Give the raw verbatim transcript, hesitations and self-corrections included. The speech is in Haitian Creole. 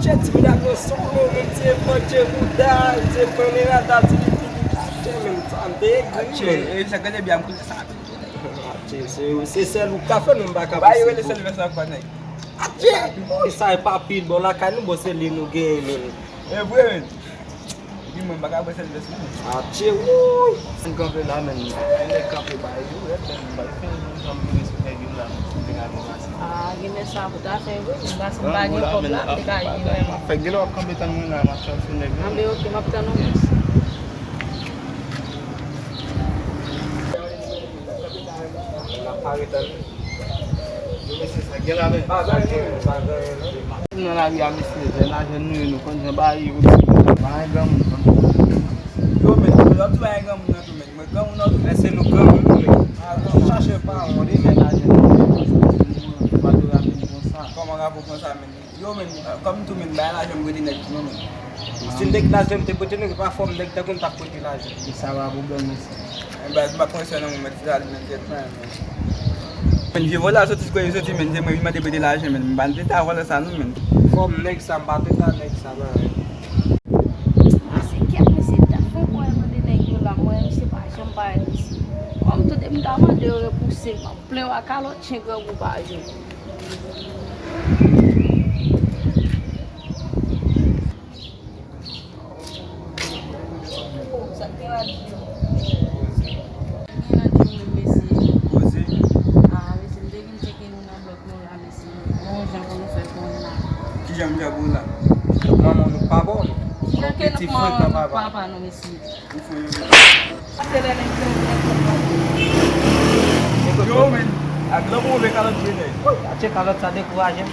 Ti medam yo son, men se pran tche bouda, se pran men rata, ti li piti, ti tche, men sa m te egri, men. E sa gade byen, m koule sa. Atye, se, se sèl ou ka fè, nou m pa ka. Ba yo rele sèl vès la pa nèg. Atye! Wi, sa e pa pil bon lakay nou, bon, se li nou genyen, men. E vre, men. Epi mwen, m pa ka bwè sèl vès, non. Atye, wouy! M kanpe la, men. Gen nèg kanpe ba yo, rèd, men m bay fen, jan m vini sou nèg yo la, m te ka vin pase. Ah, gen nèg sa pou ta fè, wi. M pa, si m pa gen kòb la, m te ka jwe. Fèk gen lè w ap kanpe tann mwen la, m ap chache nèg yo. Anben, ok, m ap tann ou. N ap pare tann. Yo, mesye, sa gen la, men. Pa gen anyen, pa gen anyen, non. Nan lari a, mesye, jèn a jèn nou ye, nou konn jan bagay yo, mesye. Pa gen granmoun, non. Yo, men, yo ap di pa gen granmoun nan tou, men. Mwen granmoun nan tou. Men se nou granmoun, men. Ah, bon, chache pa yon de jèn a jèn nou ye, paske nou pa dwe rape nou konsa. Kòman rape w konsa, men? Yo, men, kòm tou, men, bay lajan m prete nèg tou, non, men. Si nèg lajan m te prete nou, se pa fòm nèg tankou m t ap prete lajan. E sa pa pwoblèm, mesye. Men baz, m pa konn sa nan mwen, mèt fè sa, li nan tèt mwen, men. Men vye vòlè a soti, kote li soti, men, se mwen ki mande prete lajan, men. M pa t ta vòlè sa, non, men. Fòm nèg sa, m pa t ta nèg sa, men. Ah, se kèt, mesye, t ap fè bwè mande nèg yo la, mwen, misye pa janm parèt, mesye. Kòm tou, depi m ta mande yo repouse, m ap plen w a kalòt chen grangou pa jwe. Oh, sa k gen la di yo? Sa k gen la di yo menm, mesye? Poze. Ah, mesye, m te vin tcheke nou nan blòk nou la, mesye. Bon jan pou nou fè konnen la. Kijan m fè pou la? Manman nou pa bon. Kijan ke nou manman nou pa pa nou, mesye? Yo, men, ak lòt move kalòt jwe nèg. Atye kalòt sa dekouraje m.